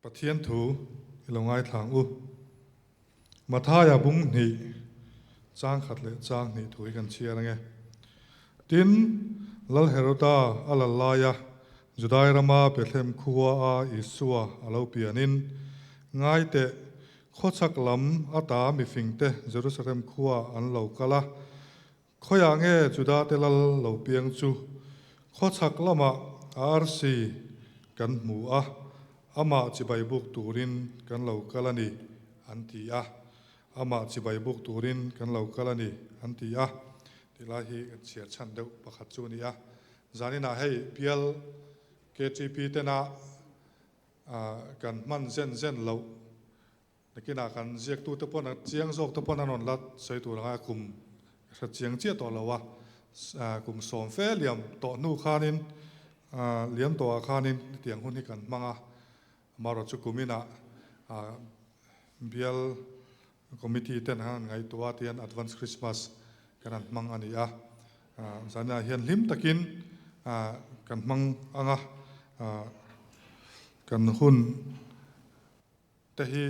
Pathian thu i lo ngaithla ang u. Mathaia bung hnih, chang khat leh chang hnih thu hi kan chhiar ang e. Tin, Lal Heroda a lal laia Judai rama Bethlehem khua a Isua a lo pianin, Ngaiteh, khawchhak lam ata mifingte Jerusalem khua an lo kal a, Khawiah nge Judate lal lo piang chu khawchhak lamah arsi kan hmu a, amah chibai buk turin kan lo kal a ni, an ti a. Amah chibai buk turin kan lo kal a ni, an ti a. Tih lai hi kan chhiar chhan deuh pakhat chu a ni a. Zaninah hei bial KTP tena kan hman zen zen loh Nakinah kan ziaktute pawn a chiang zawk te pawn an rawn la sawi tur anga kum hre chiang chiah tawh lo a, kum sawm fe liam tawh hnu khanin liam tawhah khanin hetiang hun hi kan hmang a, amaherawhchu chu kuminah bial committee ten an han ngaihtuah a tihian advance Christmas kan han hmang a ni a, zaninah hian hlim takin kan hmang ang a, kan hun. Te hi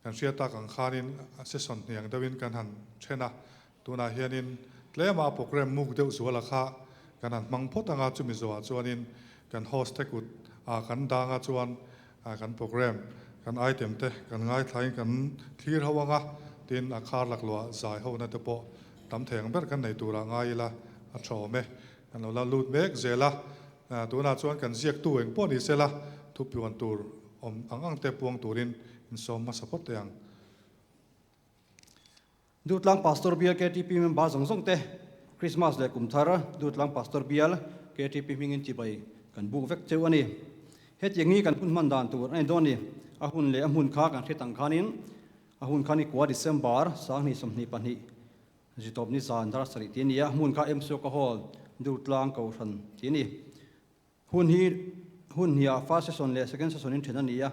kan hriat tak ang khanin session hniang deuhin kan han then a, tunah hianin tlema program muk deuh zuala kha kan han hmang phawt anga chumi zawhah chuanin kan host te kut ah kan dang a chuan kan program kan item te kan ngaithlain kan thlir ho anga tin a khar laklawh zai hona te pawh tam thei ang ber kan nei turah ngai ila a tha awm e. Kan lo la lut mek zel a, tunah chuan kan ziaktu eng pawh ni sela thupiuan tur awm ang ang te puang turin insawm hmasa phawt teh ang. Dutlang Pastor Bial ktp member zawng zawng te Christmas leh kum thar Dutlang Pastor Bial ktp hmingin chibai kan buk vek cheu a ni. Hetiang hi kan hun hman dan tur a ni dawn ni. A hun leh a hmun kha kan hre tang khanin a hun kha ni kua December 2022 Zitawp ni zan dar sarih tih a ni a, hmun kha Emsuaka Hall, Durtlang Kohhran tih a ni. Hun hi hun hniah first session leh second session in then a ni a,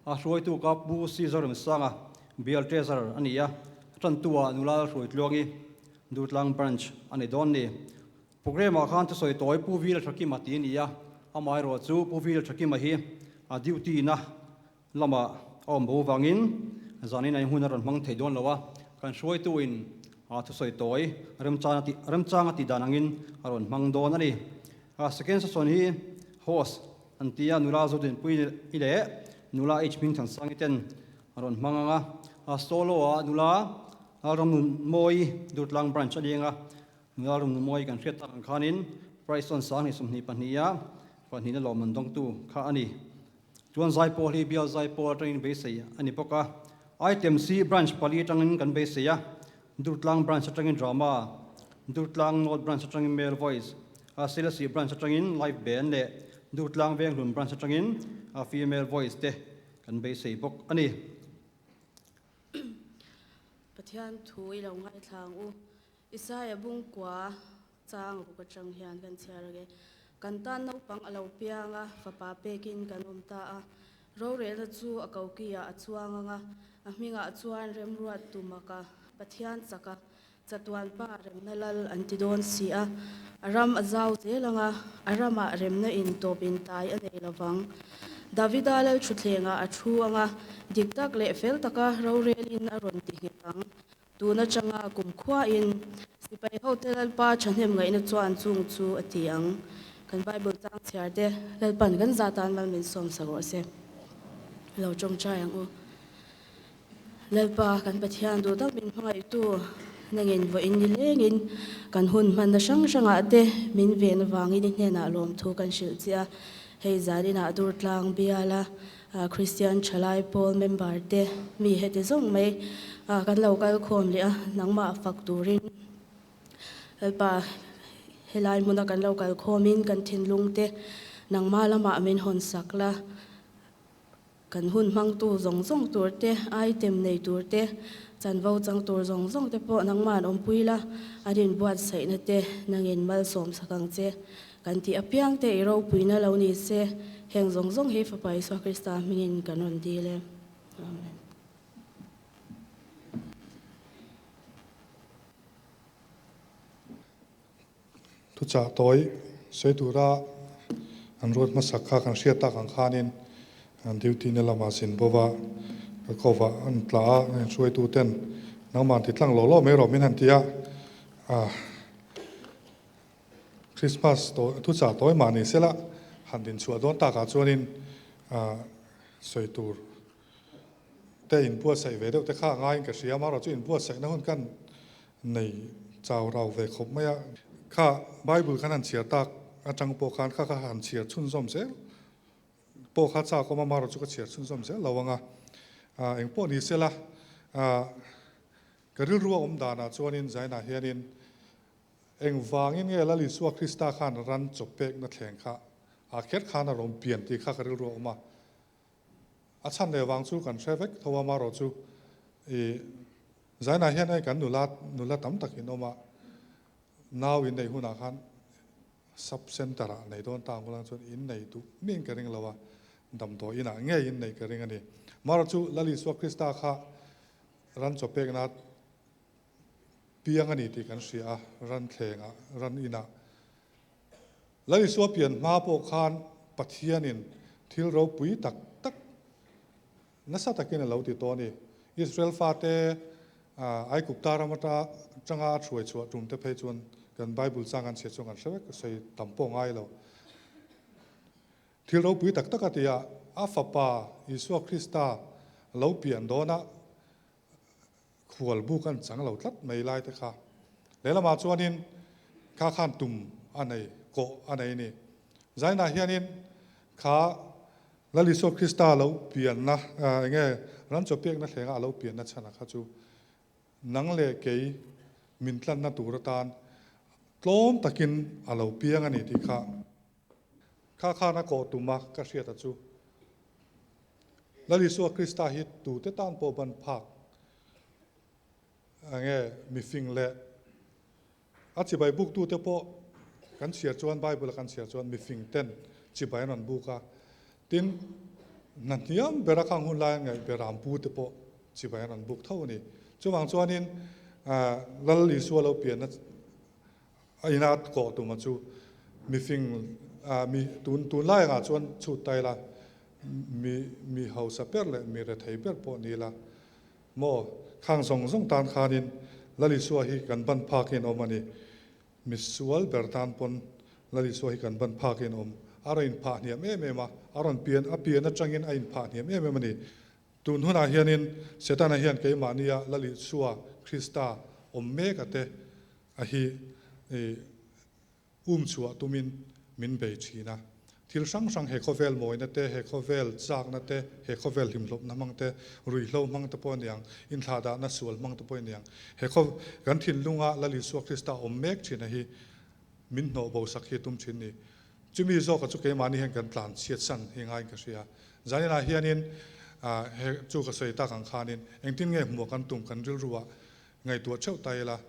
a hruaitu kha Pu C Zoremsanga, Bial Treasurer a ni a, a tantu ah Nula Hruaitluangi, Durtlang Branch a ni dawn ni. Programme ah khan thusawi tawi Pu Vila Thakima tih a ni a, amaherawh chu Pu Vila Thakima hi a duty na lamah a awm bo vangin zanin a hun a rawn hmang thei dawn lo a, kan hruaituin a thusawi tawi remchang a tih remchang a tih dan angin a rawn hmang dawn a ni. A second session hi host an ti a, nula Zodinpui i leh nula H Hmingthansangi ten a rawn hmang ang a, a solo ah nula Lalramnunmawi Durtlang branch a leng a, nula Ramnunmawi kan hriat tak ang khanin prize on 2022 a pahnihna lawmman dawngtu kha a ni. Chuan Zaipawl hi bial Zaipawl atangin beisei a ni bawk a. Item C branch pali atangin kan beisei a, Durtlang branch atangin drama, Durtlang North branch atangin male voice, Selasi branch atangin live band leh Durtlang Venghlun branch atangin female voice te kan beisei bawk a ni. Pathian thu i lo ngaithla ang u. Isaia bungkua chang ruk atang hian kan chhiar ang e. Kan tan naupang a lo piang a, fapa pekin kan awm ta a. Rorelna chu a kokiah a chuang ang a, a hmingah chuan remruat tumaka Pathian chaka chatuan pa remna lal an ti dawn si a. A ram a zau zel ang a, a ramah remna in tawp in tai a nei lovang. Davida lal thutthlengah a thu ang a, dik tak leh fel taka rorelin a rawn ti nghet ang. Tun atanga kum khuain sipai hote Lalpa thahnem ngaihna chuan chung chu a ti ang. Kan Bible chang chhiar te Lalpan kan zah tan mal min sawm sak rawh se. Lo tawngtai ang u. Lalpa kan Pathian duh tak min hmangaihtu nangin vawiin ni lengin kan hun hmanna hrang hrangah te min ven avangin i hnenah lawmthu kan hrilh che a. Hei zaninah Durtlang biala Kristian thalai pawl member te mi heti zawng mai kan lo kal khawm leh a, nangmah fak turin Lalpa helai hmuna kan lo kal khawmin kan thinlung te nangmah lamah min hawn sak la, kan hun hmangtu zawng zawng tur te, item nei tur te, chanvo chang tur zawng zawng te pawh nangmah an awmpui la, an inbuatsaihna te nangin malsawm sak ang che. Kan tih apiang te i ropuina lo ni se, heng zawng zawng hi Fapa Isua Krista hmingin kan rawn dil e. Amen. Thuchah tawi sawi tura an ruat hmasak kha kan hriat tak ang khanin. An duty na lamah zin bo va, ka kovah an tla a, heng hruaitu ten nangmah an ti tlang lo lo mai rawh min han ti a, ah Christmas tawi thuchah tawi mah ni sela han din chhuah dawn takah chuanin ah sawi tur te inbuatsaih ve deuh te kha a ngaiin ka hria, amaherawh chu inbuatsaihna hun kan nei chau rau ve khawp mai a. Kha Bible khan han chhiar tak atang pawh khan kha kha han chhiar chhunzawm zel pawh kha chak awm a, amaherawh chu ka chhiar chhunzawm zel lo ang a. Eng pawh ni sela, ka rilru a awm danah chuanin Zainah hianin Engvangin nge Lal Isua Krista khan ran chawpekna thleng kha a kher khan a rawn pian tih kha ka rilru a awm a. A chhan leh vang chu kan hre vek tho a, amaherawh chu i Zainah hian hei kan nula nula tam tak in awm a, nau in neih hunah khan sub centre ah nei dawn ta ang kulang chuan in nei duh miin ka ring lo a, damdawi inah ngei in nei ka ring a ni. Amaherawh chu Lal Isua Krista kha ran chawpekna piang a ni tih kan hria a, ran thlengah, ran inah. Lal Isua pian hma pawh khan Pathianin thil ropui tak tak nasa takin a lo ti tawh a ni. Israel fate Aigupta ram atanga a hruai chhuah tum te phei chuan kan Bible chang an chhiat chuan kan hre vek, sawi tam pawh ngai lo. Thil ropui tak tak a ti a, a fapa Isua Krista lo pian dawnah Khual buk an chang lo tlat mai lai te kha. Lehlamah chuanin kha khan tum a nei, kawh a nei a ni. Zainah hianin kha Lal Isua Krista lo pianna, eng nge ram chaw pekna thlenga a lo pianna chhan a kha chu nang leh kei min tlanna tur atan tlawm takin a lo piang a ni tih kha kha khan a kawh tum a ka hriat a chu. Lal Isua Krista hi tute tan pawh ban phak a nge mifing leh a chibai buktute pawh kan chhiar chuan Bible a kan chhiar chuan mifing ten chibai an rawn buk a, tin hna hniam bera khang hun lai an ngaih beram pu te pawh chibai an rawn buk tho a ni. Chuvang chuanin Lal Isua lo pianna A ina kawh tuma chu mifing mi tun tunlai angah chuan chhut ta ila mi mi hausa ber leh mi rethei ber pawh ni ila maw khang zawng zawng tan khanin Lal Isua hi kan ban phakin awm a ni. Mi sual ber tan pawn Lal Isua hi kan ban phakin awm. A rawn inphah hniam em em a, a rawn pian a pian atangin a inphah hniam em em a ni. Tun hunah hianin Setana hian keimahnia Lal Isua Krista awm mek a te A hi i um chhuah tumin min bei thin a. Thil hrang hrang he khawvel mawina te, he khawvel chakna te, he khawvel hlimhlawpna hmang te, ruihhlo hmang te pawh a niang, inthlahdahna sual hmang te pawh a niang. He khaw kan thinlunga Lal Isua Krista awm mek thin a hi min hnawh bo sak hi tum thin ni. Chumi zawka chu keimahni hian kan tlan chhiat san hi ngaiin ka hria. Zaninah hianin he chu ka sawi tak ang khanin engtin nge hmuh kan tum kan rilruah Ngaihtuah theuh ta ila,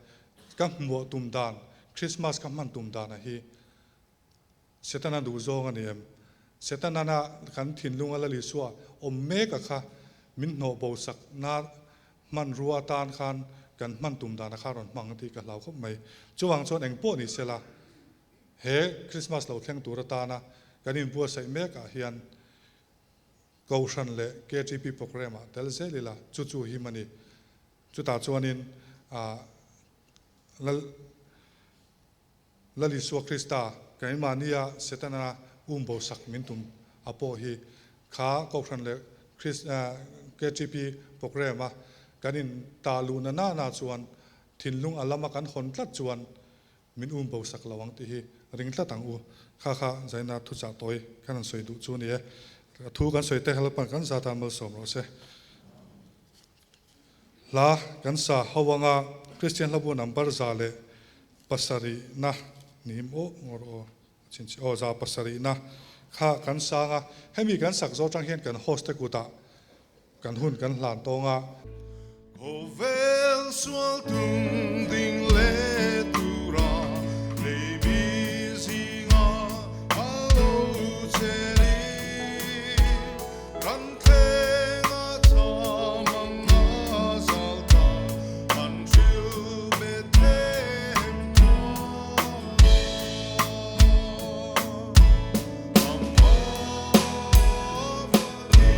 ka hmuah tum dan, Christmas ka hman tum dana hi Setana duh zawng a ni em? Setanana kan thinlunga Lal Isua awm mek a kha min hnawh bo sak na hmanrua atan khan kan hman tum dana kha rawn hmang tih ka hlau khawp mai. Chuvang chuan eng pawh ni sela, he Christmas lo thleng tur atana kan inbuatsaih mekah hian Kohhran leh KTP programme ah tel zel ila, chu chu him a ni. Chutah chuanin Lal Lal Isua Krista keimahnia Setana um bo sak min tum a pawh hi kha Kohhran leh KTP programme a kan in tah luhna nana chuan thinlung a lama kan hawn tlat chuan min um bo sak lo ang tih hi ring tlat ang u. Kha kha Zaina thuchah tawi kan han sawi duh chu a ni e. Thu kan sawi te Lalpan kan zat a malsawm rawh se. Hla kan sa ho anga Kristian hlabu number 107na nim aw ngawr aw chin aw 107na kha kan sang a, hemi kan sak zawh atang hian kan host te kutah kan hun kan hlan tawng a. Khawvel sual tum ding leh tura lei mi zinga a lo che ni. Ran thleng a cham ang a zal ta, an hril Bethlehem kha. Amma vani.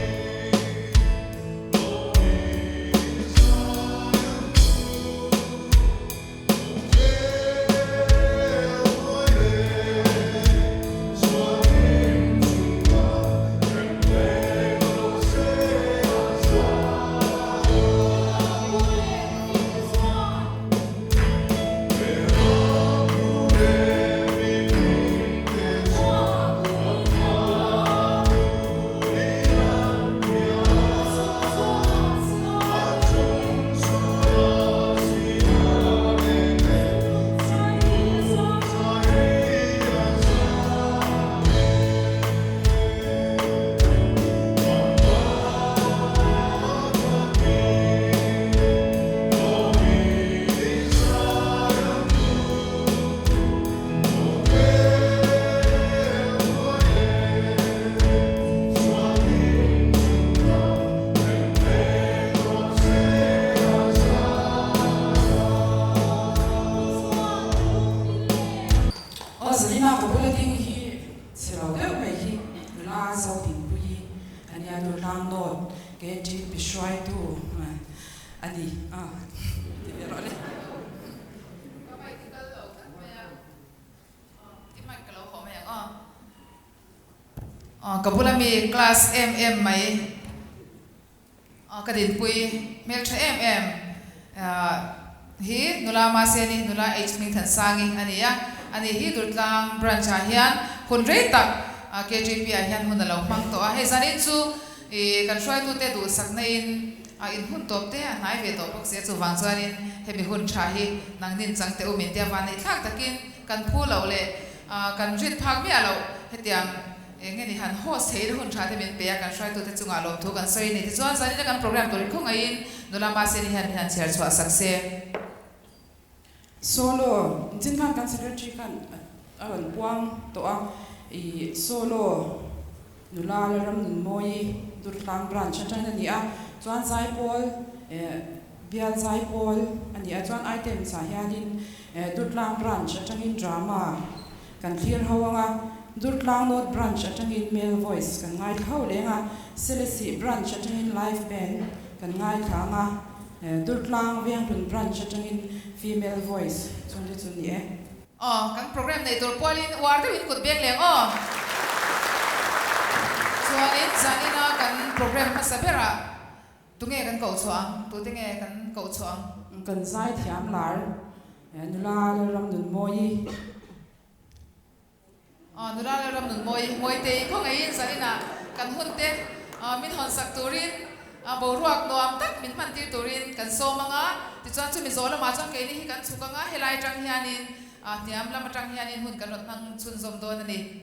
Tuna ka bula ding hi chhe lo deuh mai hi nula Zodinpuii a nia, Durtlang North KTP hruaitu a ni a ti ve rawh le. Ka bike hi kal lo tlat mai a, i mic ka lo hawh mai ang aw. Aw ka bula mi class em em mai. Ka dinpui hmeltha em em hi nula Mahseni, nula H Hmingthansangi a ni a, ani hi Durtlang Branch ah hian hun rei tak KTP ah hian hun a lo hmang tawh a, hei zanin chu kan hruaitute duhsakna in in hun tawp te a hnai ve tawh bawk si a, chuvang chuanin hemi hun tha hi nangnin changte u min tia vanneih thlak takin kan phu loh leh kan rin phak miah loh hetiang Eng nge ni han host thei in hun tha te min pe a, kan hruaitute chungah lawmthu kan sawi a ni. Tichuan zanina kan program tur hi khawngaihin nula Mahseni hian min han chhiar chhuah sak se. Solo, Nichin khan kan secretary khan a rawn puang tawh a, i solo nula Lalramnunmawii Durtlang branch atangin a ni a, chuan Zaipawl bial Zaipawl a ni a, chuan items ah hianin Durtlang branch atangin drama Kan thlir ho ang a, Durtlang North Branch atangin Male Voice kan ngaithla ho leng a, Selesih Branch atangin Live Band kan ngaithla ang a, Durtlang Venghlun Branch atangin Female Voice chung te chu ni e. Aw, kan program nei tur pualin uar deuhin kut beng leng aw. Chuanin zanina kan program hmasa berah tunge kan koh chhuah ang, tute nge kan koh chhuah ang? Kan zai thiam lar Nula Lalramnunmawii. Aw Nula Lalramnunmawii, Mawitei khawngaihin zaninah kan hun te min hawn sak turin boruak nuam tak min hman tir turin kan sawm ang a, tichuan chumi zawh lamah chuan keini hi kan chhuk ang a, helai atang hianin hniam lam atang hianin hun kan rawn hmang chhunzawm dawn a ni.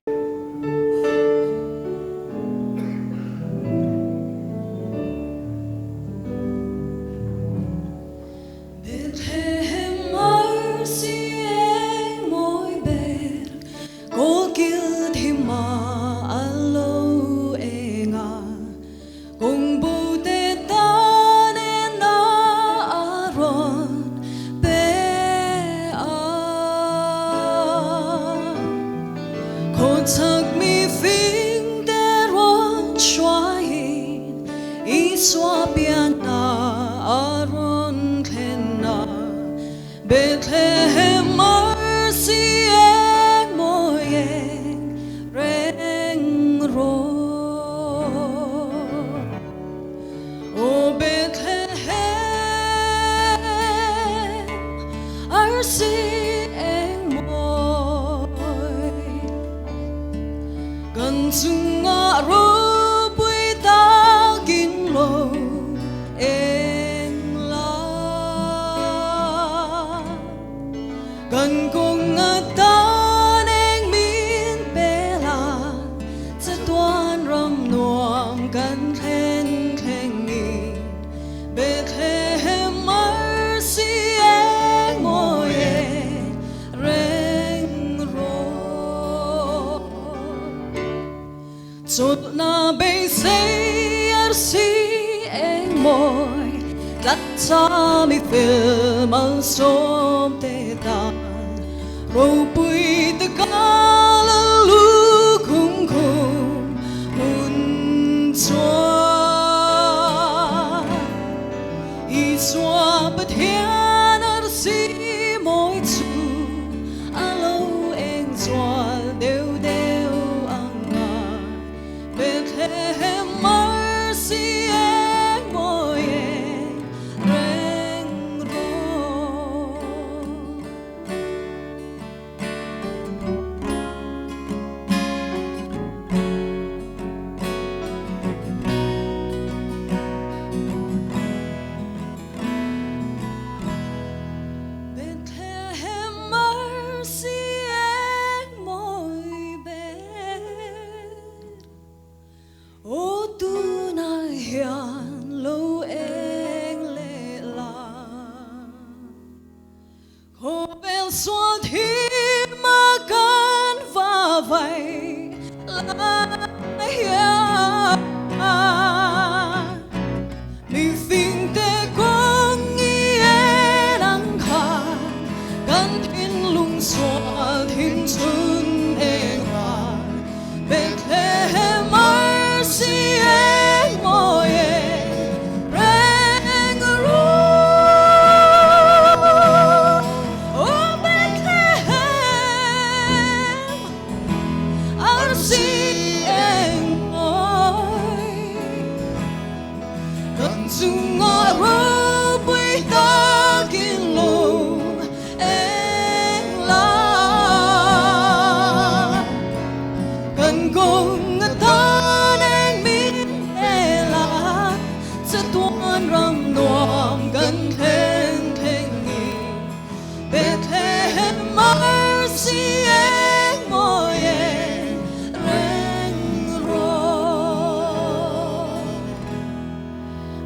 Mercy eng mawi eng reng rawh.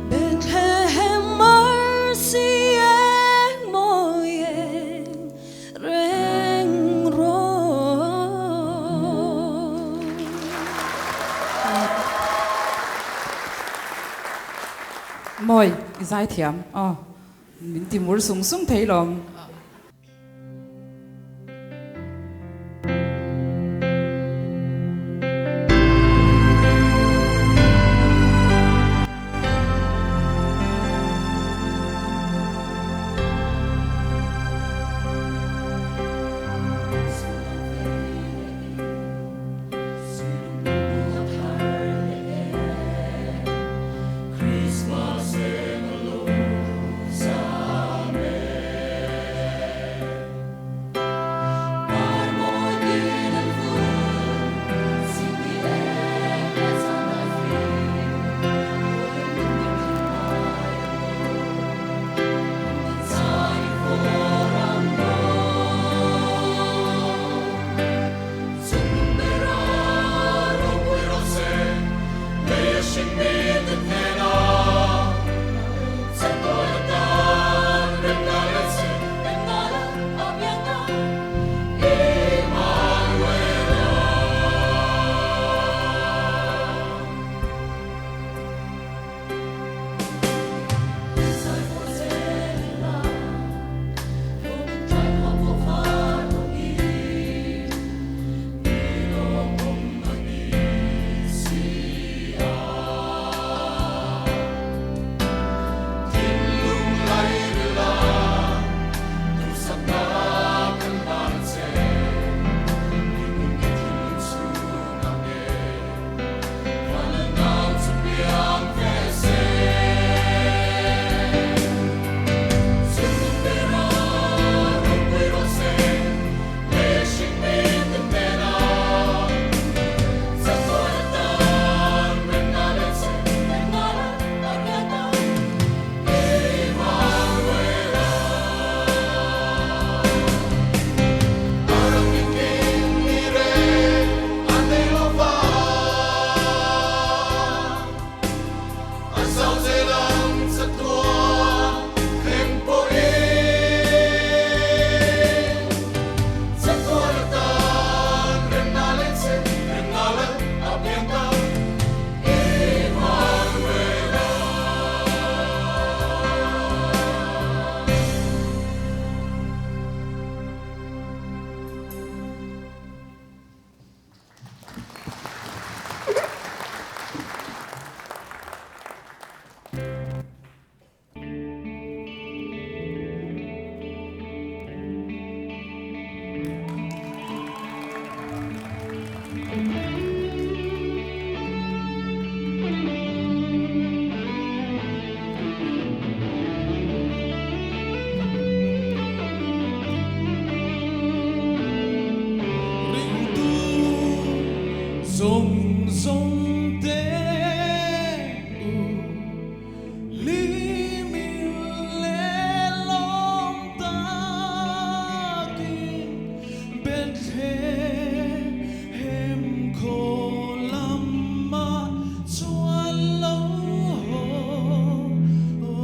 Bethlehem Mercy eng mawi eng reng rawh. Mawi i zaithiam aw min ti mur sung sung thei lawm. Ringtu zawng zawng te u hlimin leh lawm takin Bethlehem khaw lamah chuan lo haw ru.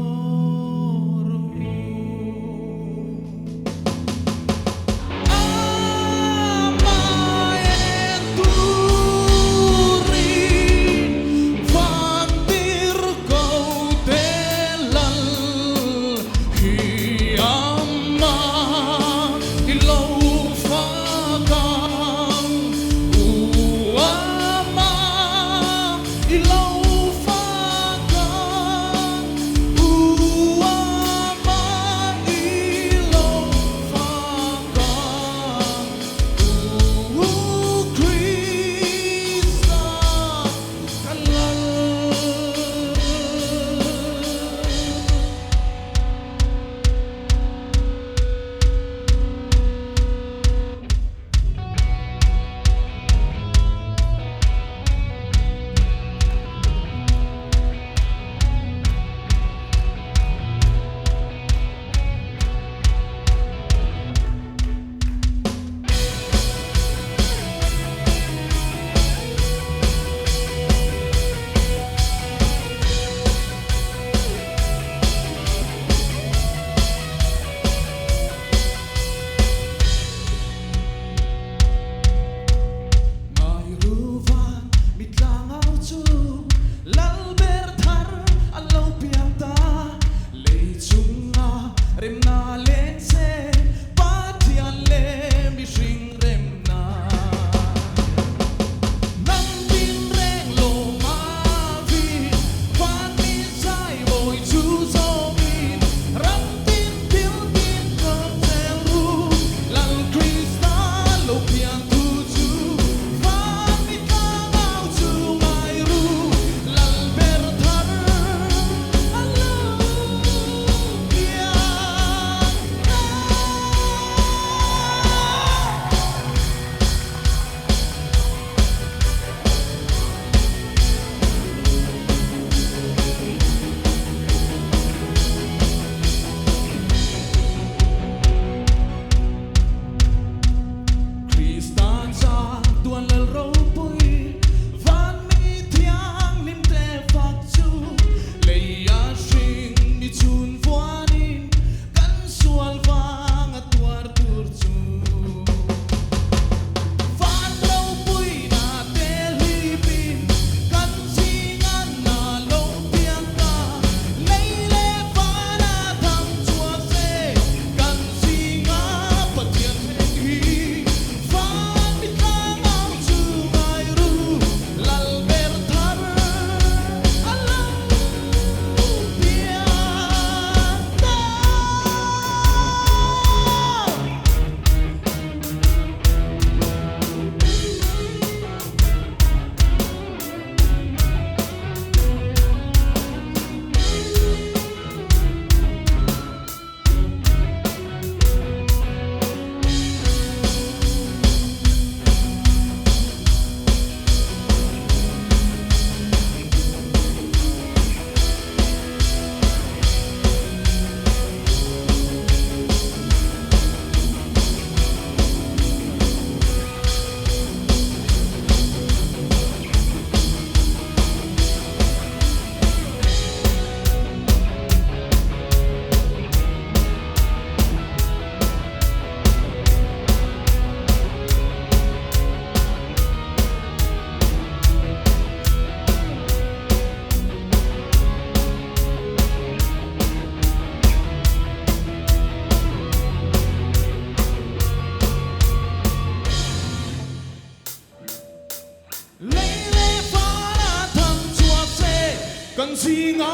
zinga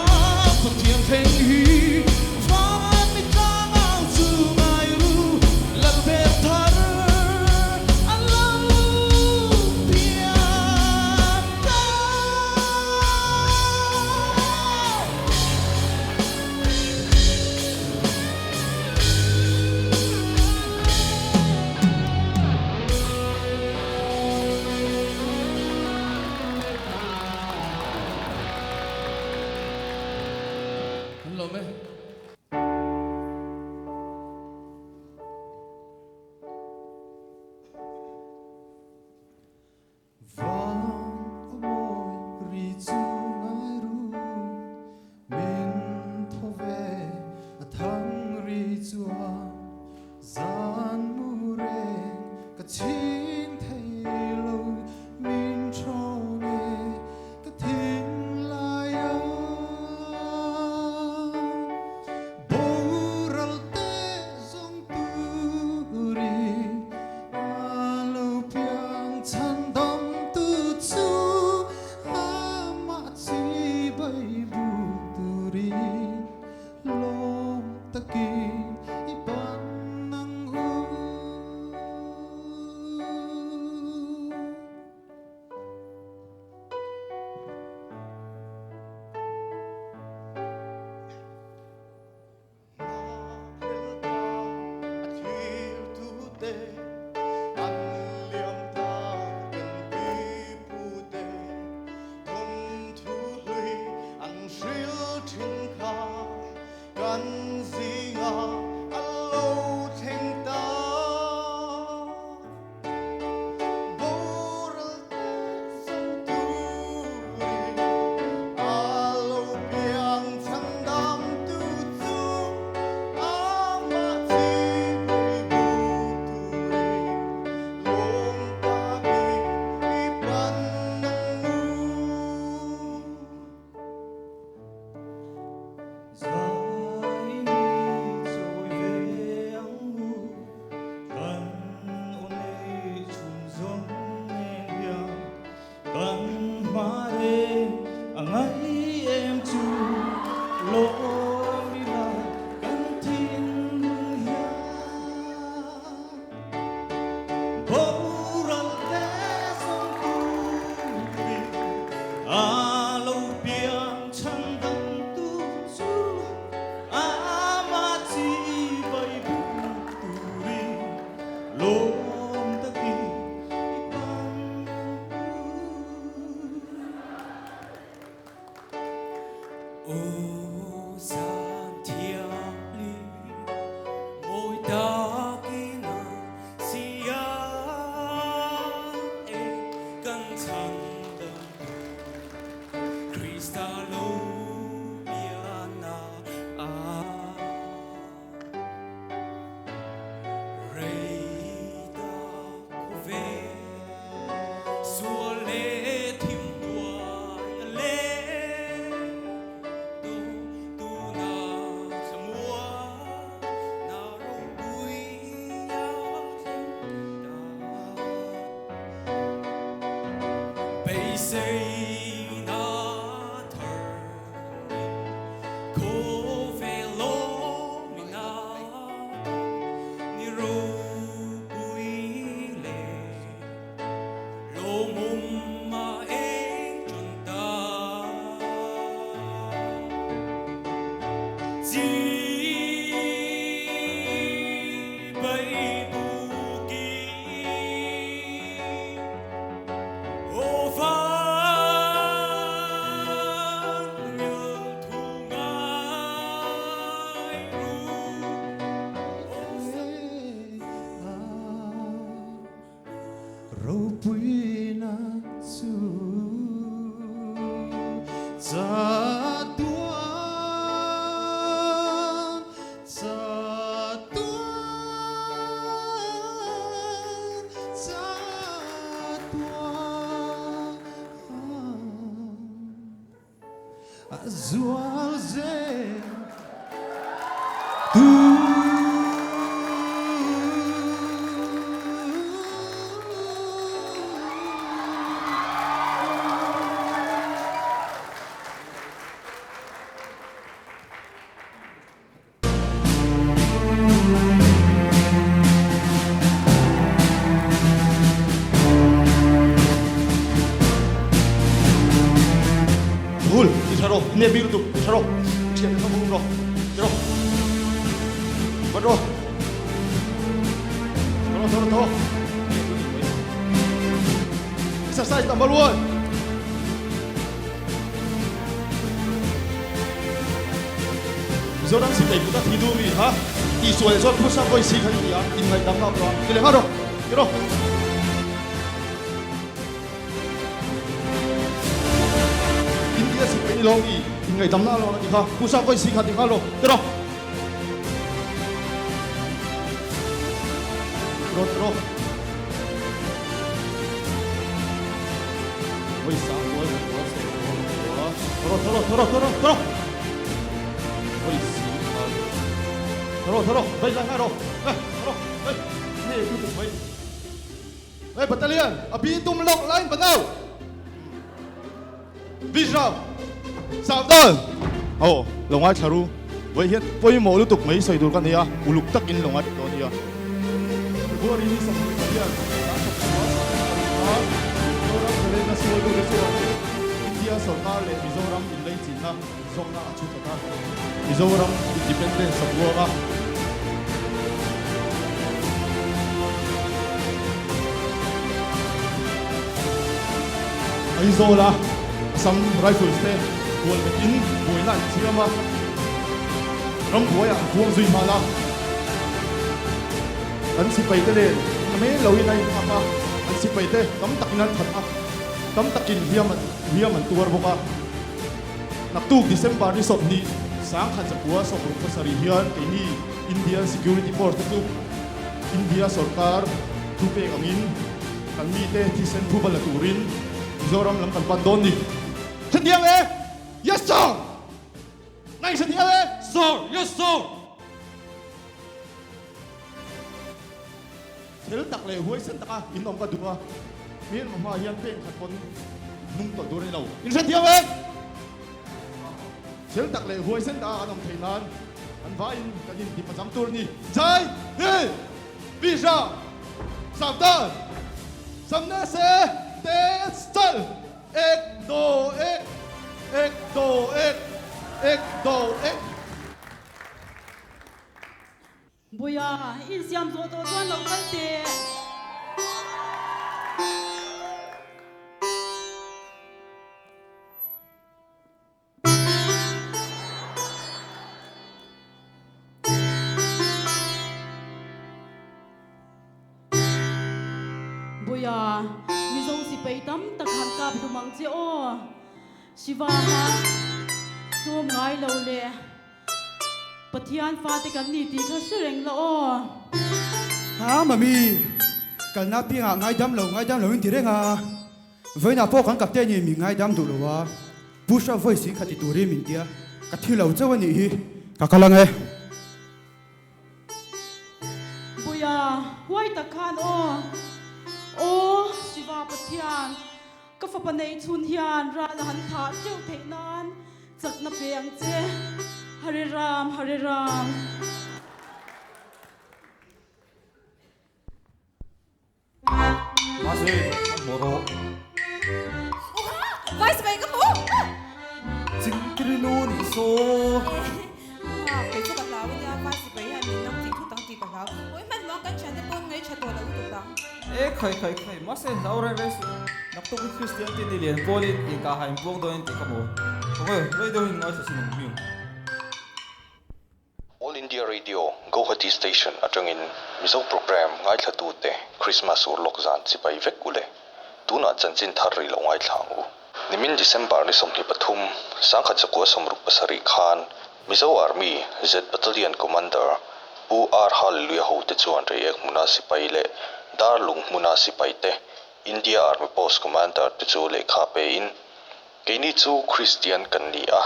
Pathian thleng hi van mi tlangau chu ngai ru lal ber thar a lo pian ta. Kan lawm e. Van a mawi ri chu ngai ru, min thaw ve a thang ri chuan zan mu reng ka chhing thei lo, min thawng e ka thinlai a boral te zawng turin a lo piang chhan dam tu chu amah chi bai buk turin lawm takin i pan ang u. Ropuina chu chatuan, chatuan, chatuan. Zual zel tu. Nep bik lutuk tha rawh thian kha vum rawh ti rawh vat rawh tho rawh tho rawh tho exercise number 1 Mizoram sipai kuta thi du mi ha tihsual leh chuan phusa vawi si kha i ti a inngaih dam na awm lo a ti leh nghal rawh ti rawh. India sipai ni lo mi inngaihdamna a lo a ti kha Pu Sangkawi si kha ti nghal lo ti rawh. Ti rawh ti rawh. Vawi sang kual za kual sawm kual kual tho rawh tho rawh tho rawh tho rawh tho rawh. Vawi si kha tho rawh tho rawh vai lai ngai rawh eh tho rawh eh nge tu tuk mai. Hei battalion, a bi tum lawk line banau. Bishop, Savdal. Aw, lo ngai thla ru. Vawi hian pawimawh lutuk mai sawi tur ka nei a, uluk takin lo ngai dawn nia. February ni 28 sang khat Mizoram zalena sualtute chuan India sorkar leh Mizoram inleichinna zawmna a chhut a. Mizoram Independence a buang a. Aizawl a Assam Rifles te hual vekin buaina an thiam a, rambuaiah an buang zui nghal a. Kan sipaite nen a men loin a inhak a, an sipaite tam takin an that a, tam takin hliam an tuar bawk a. Naktuk December ni 20 1967 hian keini Indian Security Force te chu India sorkar thupek angin kan mite thisen thu va la turin Mizoram lam kan pan dawn ni. Hetiang e! Yes sir! Nai hetiang e! Sir! Yes sir! Thil tak leh huaisen taka in awm ka duh a, hmelma hmaah hian pen khat pawn hnung tawlh tur a ni lo. In hrethiam em? Thil tak leh huaisen taka kan awm theih nan kan vaiin kan inti pachang tur a ni. Jai Hind! Bisha! Savdhan! Samne se te chal! Ek do ek! Ek do ek! Ek do ek! Buia, insiam zawh tawh chuan lo kal teh. Buia, Mizo sipai tam tak han kap hlum ang che aw. Shiva kha tlawm ngai lo leh. Pathian fate kan ni tih kha hre reng la aw. Ha mami, kalna piangah ngaidam lo ngaidam lo in ti reng a, vawiinah pawh kan captain in min ngaidam duh lo a, push up voice in kha ti turin min tia, ka thi lo chauh a nih hi, ka kal ang e. Buia, huai tak khan aw. Aw, Shiva Pathian, ka fapa neih chhun hian ral a han thah teuh theih nan Chakna pe ang che. Hare Ram, Hare Ram. Mahse, hmanhmawh rawh. Uha! Vice mai ka hmu! Chingkiri nu nih saw. Uha, kei chu ka hlau ania, Vice sipai hian min nang tih thut ang tih ka hlau. Ui hmanhmawh kan thiante pawn ngaih tha tawh lo lutuk ang. E khai khai khai, mahse hlau reng reng suh. Naktuk hi Kristian te ni lian pawlin inkah hain buang dawn in tih kha maw? Khawngaih rei deuh in ngaithla sin ang hmiang. All India Radio, Guwahati Station atangin Mizo Programme ngaithlatute Christmas urlawk zan chibai vek u le. Tunah chanchin thar rih lo ngaithla ang u. Nimin December ni 23, 1967 khan Mizo Army Z Battalion Commander Pu R Hallelujah hote chuan Reiek hmuna sipai leh Darlung hmuna sipaite India Army Post Commander te chu lehkha pein, Keini chu Kristian kan ni a,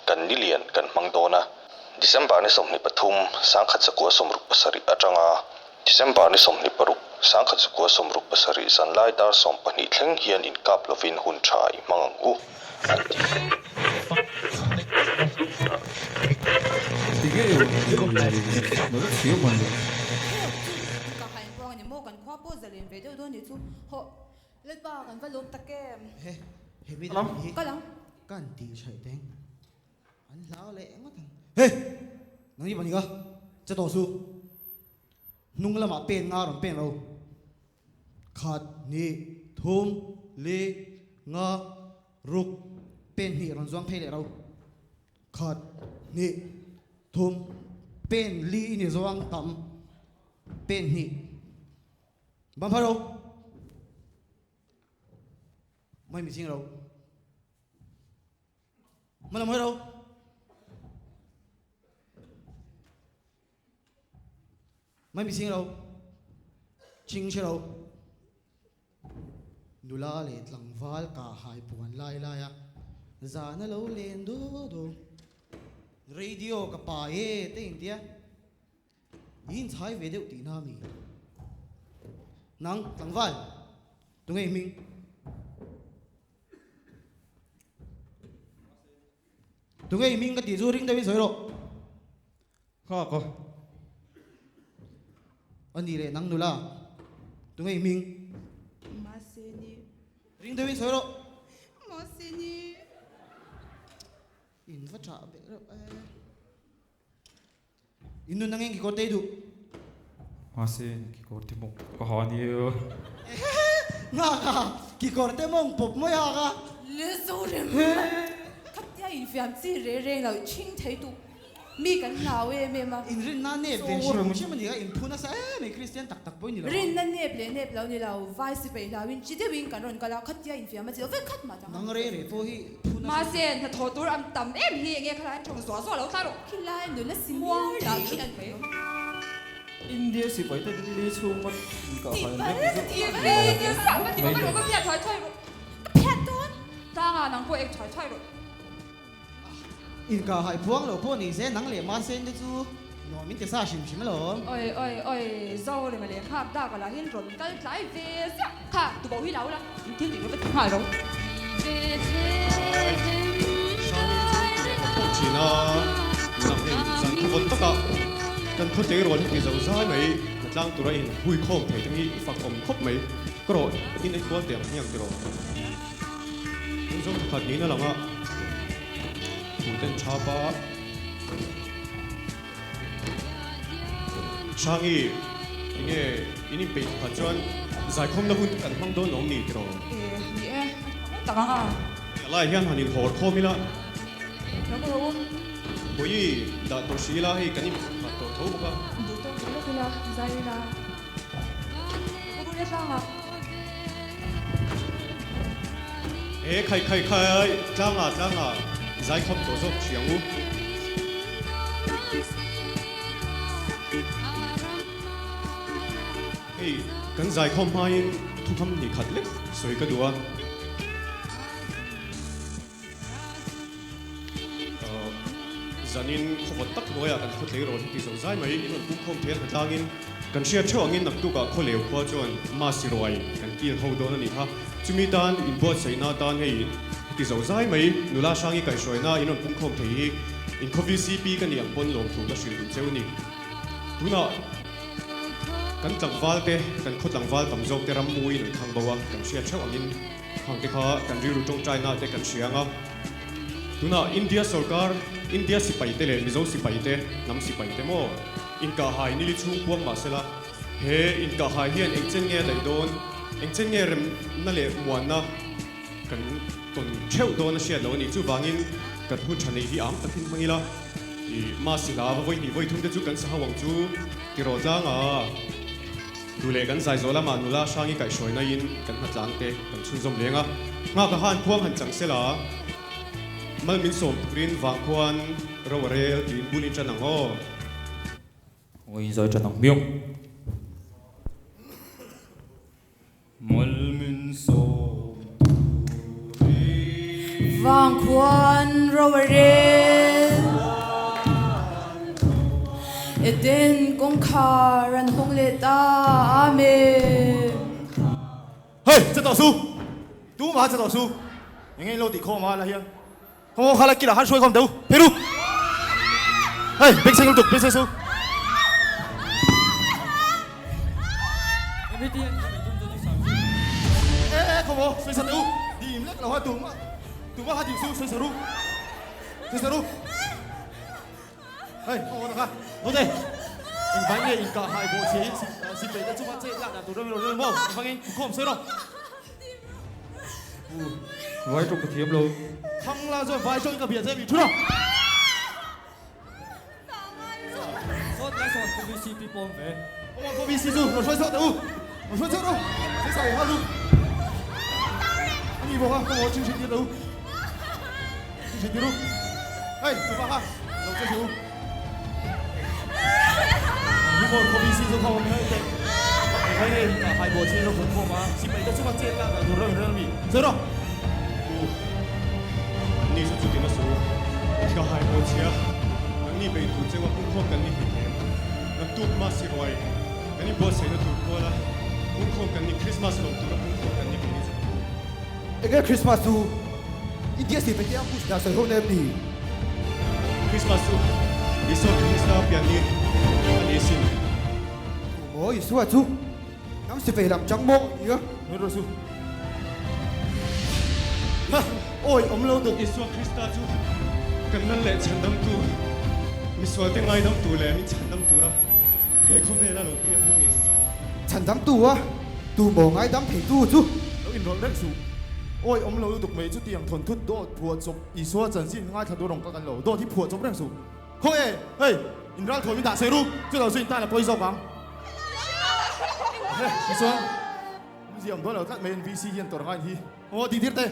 kan nilian kan hmang dawn a. December ni 23, 1967 atanga December ni 26, 1967 zanlai dar 12 thleng hian inkap lovin hun tha i hmang ang u, an ti. An hlau leh ngawt ang. Hey! Nang hi panika, che tawh su. Hnung lamah pen nga rawn pen ro. Khat, hnih, thum, li, nga, ruk, pen hnih rawn zuang phei leh ro. Khat, hnih, thum, pen li i ni zuang tam, pen hnih. Bang phar ro. Mai mi ching ro. Hma lam hawi ro. Mai mi ching ro. Ching hre ro. Nula leh tlangval kah hai puan lai lai a zan a lo len du du. Radio ka pai e te intia. I inchhai ve deuh tihna a mi? Nang, tlangval, tunge i hming? Tunge i hming ka tih chu ring deuhin sawi rawh. Nghak a. A ni leh nang nula, tunge i hming? Mahseni. Ring deuhin sawi rawh. Mahseni. In va chah belh reuh e. In nun angin kikawr te i duh. Mahse kikawr te mawng pawp ka ha nia. Nghak a, kikawr te mawng pawp mawi hak a. Le Zorem, khatia infiam chi re reng lo chhing thei tu mi kan hlau em em a. In rinna nep ve hrim hrim a ni a, in phu nasa em mai Kristian tak tak pawh i ni lo. Rinna nep leh nep lo ni lo, vai sipai hlauin chi deuhin kan rawn kal a, khatia infiam a chi lo vek khat mah chang. Nang re re pawh hi phu nasa. Mahse, hnathawh tur am tam em hi enge khalai an thawng zuah zuah lo tla rawh. Khilai nula si muang lah khi an mai awm. India sipai te Delhi chhung ngawt inkah Tih hai an palh vek ka zeuh ti a ve ni nia sak ka ti mai ka le. rawh ka phiat thuai thuai rawh. Ka phiat dawn. Tlanga nang pawh ek thuai thuai rawh. Inkah hai phuang lo pawh ni se nang leh mahse te chu nuam in ti sa hrim hrim alawm. Oi oi oi Zorema leh nghak dak a lahin rawn kal tlai ve ziah kha tu bo hi lo la in thil tih ka va ti nghal ro. Hrangin chu ti leh awm pawh thin a, nang hei zan khaw vawn takah kan khaw tleirawl hi ti zo zai mai hnatlang tura in hui khawm thei te hi i fak awm khawp mai ka rawh in ei kual teh ang hmiang tiraw. Kan zawng pakhat niin a lang a, Puten thap a. Hrangi, enge in inpeih pakhat chuan zaikhawmna hun kan hmang dawn lo ni tiraw? E, ni e, a tha tak ang a. A lai hian han inhawr khawm ila. Lo ka rawh u. Hawi dah tawh si ila hei kan inphat tawh tho bawk a. Duh tawk duh lawk ila, zai ila. Ka bul e tlang ah. E khai khai khai, tlang ah tlang ah zai khawp tawh zawk thiang u. Hei kan zai khawm hmain thukham hnih khat lek sawi ka duh a. Zanin khawvawt tak hnuaiah kan khawtlei rawn heti zo zai mai in rawn pum khawm thei a hnatlangin kan hriat theuh angin naktukah khawleu khua chuan Masi ruai kan kil ho dawn a ni kha. Chumi tan inbuatsaihna atan hei heti zo zai mai nula hrangi kaihhruaina in rawn pum khawm thei hi inkhaw VCP ka nih ang pawn lawmthu ka hrilh duh cheu a ni. Tunah kan tlangval te kan khaw tlangval tam zawk te ram muin an thang bo a kan hriat theuh angin Hang te kha kan rilru tawngtaina te kan hria ang a, tunah India sorkar, India sipai te leh Mizo sipai te, hnam sipai te maw inkahhai nili chhung puang mah sela, he inkahhai hian engchen nge a daih dawn, engchen nge remna leh muanna kan tawn theuh dawn a hriat loh a nih chuvangin kan hun tha nei hi am takin hmang ila, i Masi hla va vawi hnih vawi thum te chu kan sa ho ang chu tiraw tlang a. Tu leh kan zai zawh lamah nula Hrangi kaihhruai naiin kan hnatlang te kan chhunzawm leng a, nghak a han khuang han chang sela, mal min sawm turin vang khuan ro a rel tiin bul in tan ang aw. Aw in zai tan ang hmiang. Mal min sawm turin. Vang khuan ro a rel. Eden kawngkhar an hawng leh ta. Amen. Hei, che tawh su! Tumah che tawh su! Enge in lo tih khawm a la hian? Khaw kha la kilah khan hruai khawm teh u, phei ru! Hei, bengchheng lutuk, bengchheng su! E, e, khaw maw, sawi sa teh u! Dim lek lo ha, tumah, tumah kha dim su, sawi sa ru! Sawi sa ru! Hei, a awn a kha. Note, engvai nge inkah hai bawh chhe in sipai te chunga chet lak dan tur ram i rawn rel maw? Engvangin inkhawm sawi rawh. U, vai tawng ka thiam lo. Thang la chuan vai tawngin ka bia che mi thu rawh. Sawt lai sawn ka VCP pawm ve. Awm ka VC chu rawn hruai chhuak teh u. Rawn hruai chhuak rawh. Thil sa nghal u. A ni bawk a, ka maw chin hrin tir teh u. Chin hrin tir u. Hei, tupa kha lo che suh u. Ni maw ka VC chu kha awm hei teh. Hei hei ka hai bawh chin rawh phun khawm a. Sipai te chunga chet lak dan tur rawh in rel mi. Sawi rawh. U, ni chu chutin a suh u. Ka hai bawh chhia. Nangni bei tur cheu a pungkhawm kan ni hei hle. Naktuk Masi ruai kan inbuatsaihna tur kuala pungkhawm kan ni Krismas lawm tura pungkhawm kan ni kei ni chu ka pu. Enge Krismas chu India sipai te ang push dah sawi ho na em ni? Krismas chu Isua Krista pian ni a ni asin. Tu maw Isua chu hnam sipai lam chang maw nia? Min rawn su. Ha! Awi awm lo dawt. Isua Krista chu kan lal leh chhandamtu, misualte ngaidamtu leh min chhandam tura he khawvela lo piang hi ni si. Chhandamtu a, tu maw ngaidam theitu chu? Lo inrawlh reng suh. Awi awm lo lutuk mai chu tiang thawnthu dawt phuah chawp Isua chanchin ngaithla tur rawng ka kan lo. Dawt hi phuah chawp reng suh. Khaw e! Hei! In ral thawi min dah sei ru, chu lo chu in tan a pawi zawk ang. Isua. Awmzia awm dawn lo tlat mai in VC hian tawrh ngai hi. Aw ti tir teh.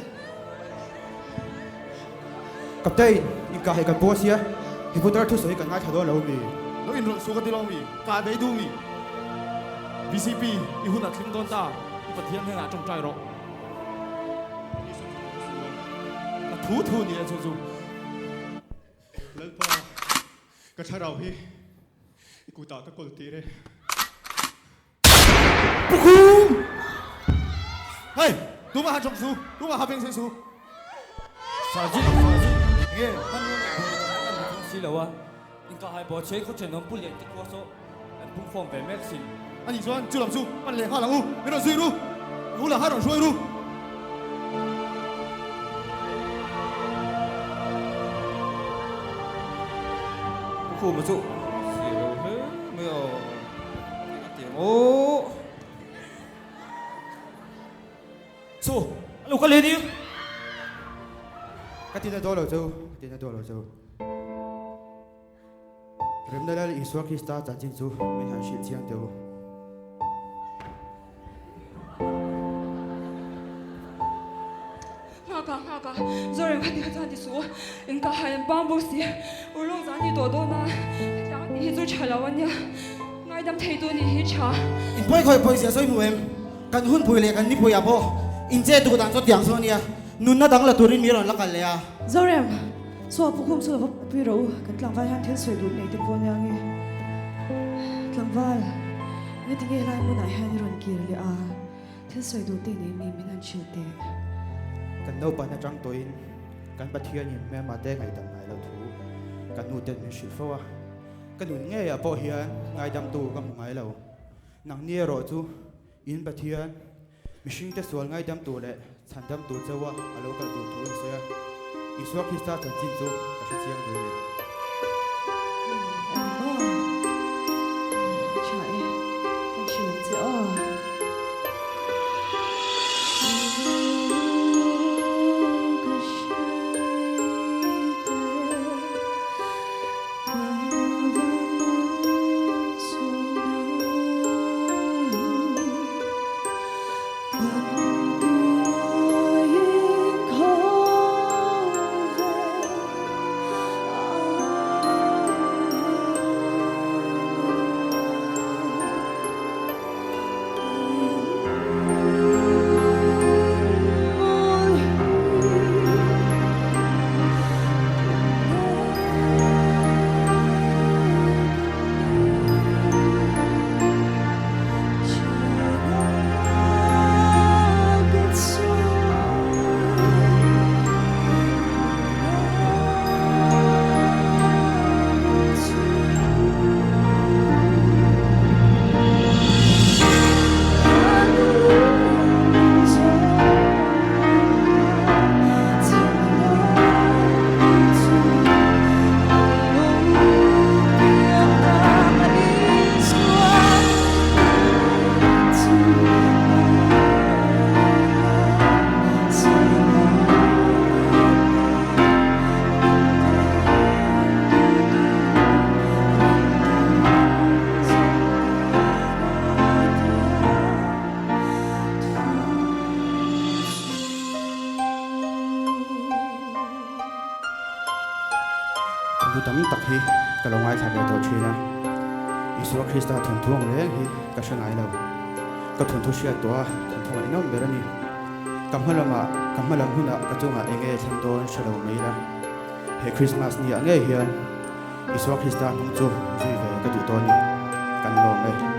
Captain, inkah hei kan boss sia, he putar thu sawi kan ngaithla dawn lo mi? Lo inrawlh suh ka ti lo mi? Ka bei duh mi? VCP, i hun a thleng dawn ta, i Pathian hnenah tawngtai rawh. Ka thu thu ni e chu chu. Lalpa, ka thlarau hi i kutah ka kawl tir e. Pu Khum! Hei, tumah ha chawng su, tumah ha veng sei su. Sergeant, Sergeant, nge hmanrua leh buaina dang kan hmu thung si lo a, inkahhai bawh chhei khaw thenawm Pu Lian te khua saw an pung khawm ve mek sin. Ani chuan chu lam chu pan leh nghal ang u, min rawn zui ru, i u lah kha rawn hruai ru. Pu Khuma chu si lo hle mai aw. Aw. Chu, a lo kal leh ni. Ka tina dawn lo chu, ka tina dawn lo chu. Remna Lal Isua Krista chanchin chu min han hrilh chiang teh u. Nghak a, nghak a, Zorem kha tikha chuan ti suh, engkah hai an pang bawk si, Urlawk zan ni tawh dawn a, hetiang a tih hi chu tha lo a nia, ngaidam thei tu nih hi tha. In pawi khawi pawi zia sawi hmu em? Kan hunpui leh kan nipuiah pawh in che duh dan chu tiang chu a nia, nunna dang la turin mi rawn la kal leh a. Zorem, chhuak pukhum chu lo va pui rawh u, kan tlangval hian thil sawi duh nei te pawh a nia nge. Tlangval, ngatinge helai hmunah hian i rawn kir leh a? Thil sawi duh te nei mi min han hrilh teh. Kan naupan atang tawhin kan Pathianin hmelma te ngaihdam ngai loh thu kan nu ten min hrilh fo a. Ka nun ngeiah pawh hian ngaidamtu ka hmu ngai lo. Nangni erawh chu in Pathian mihringte sual ngaidamtu leh chhandamtu chauha a lo kal tur thu in sawi a. Isua Krista chanchin chu ka hre chiang duh a ni. Umm ani maw? Umm tha e, kan hrilh ang che aw. tam tak hi ka lo ngaithla ve tawh thin a, Isua Krista thawnthu ang reng hi ka hre ngai lo. Ka thawnthu hriat tawh a, thawnthu ngaihnawm ber a ni. Ka hma lamah, ka hma lam hunah ka chungah eng nge thleng dawn hre lo mai ila. He Krismas ni ah ngei hian Isua Krista hnung chu zui ve ka duh dawn ni. Kan lawm e.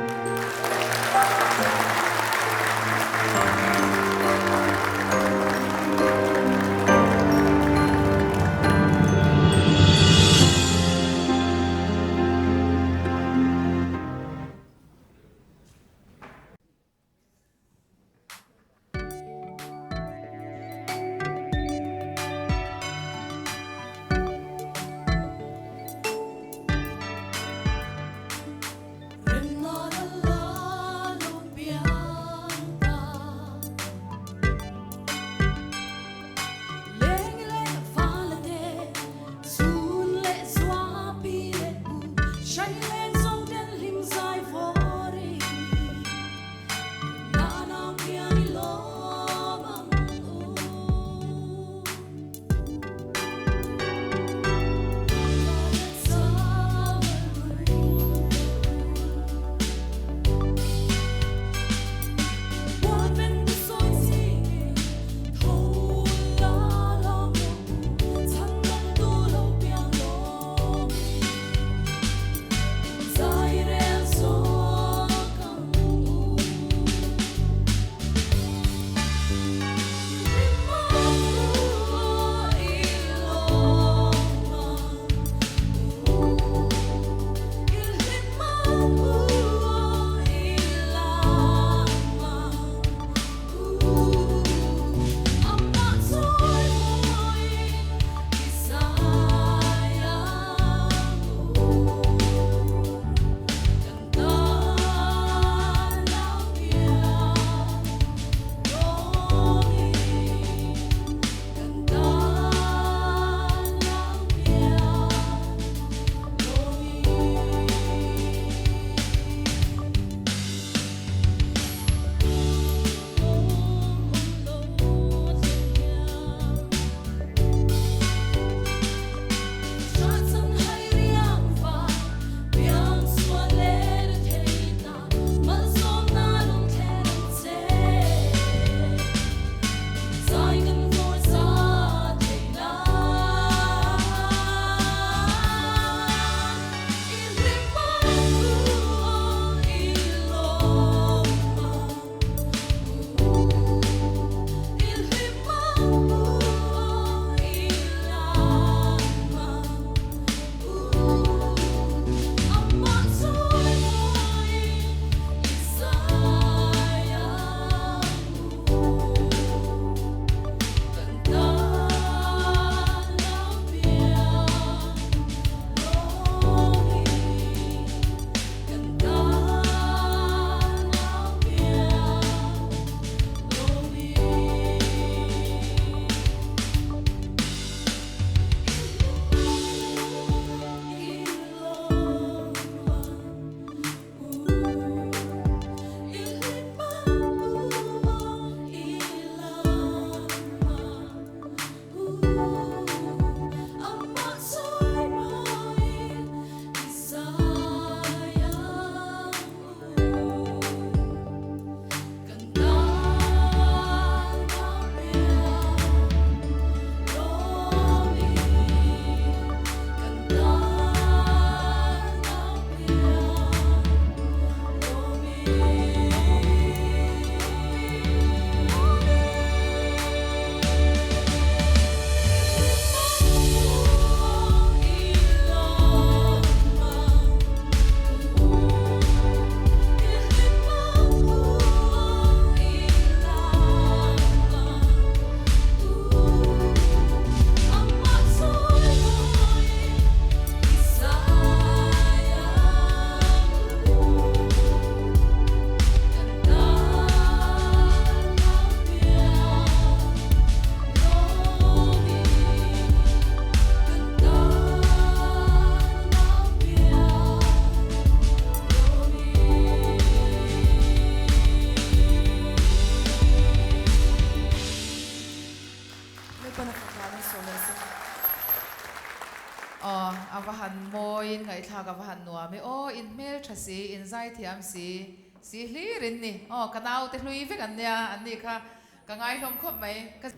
Ngaihthlak a va han nuam e aw, in hmel tha si, in zai thiam si, si hlir in ni aw, ka naute hlui vek an nia, an ni kha ka ngaihlawm khawp mai. Ka.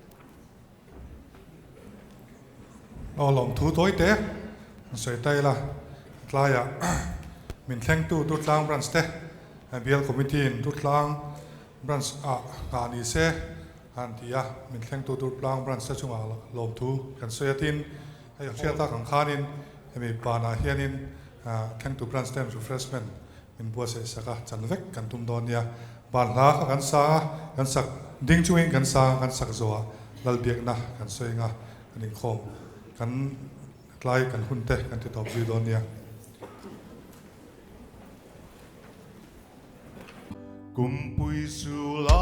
Aw lawmthu tawi te an sawi ta ila, tlaiah min thlengtu Durtlang Branch te Bial Committee in Durtlang Branch ah nghah ni se an ti a, min thlengtu Durtlang Branch te chungah lawmthu kan sawi a tin hei a hriat tak ang khanin hemi panah hianin thlengtu Branch te refreshment min buatsaih sak a, chan vek kan tum dawn nia. Van hla kha kan sang a, kan sak ding chungin kan sang a, kan sak zawhah Lalbiakna kan sawi anga kan inkhawm kan tlai kan hun te kan ti tawp zui dawn nia. Kumpui sul a.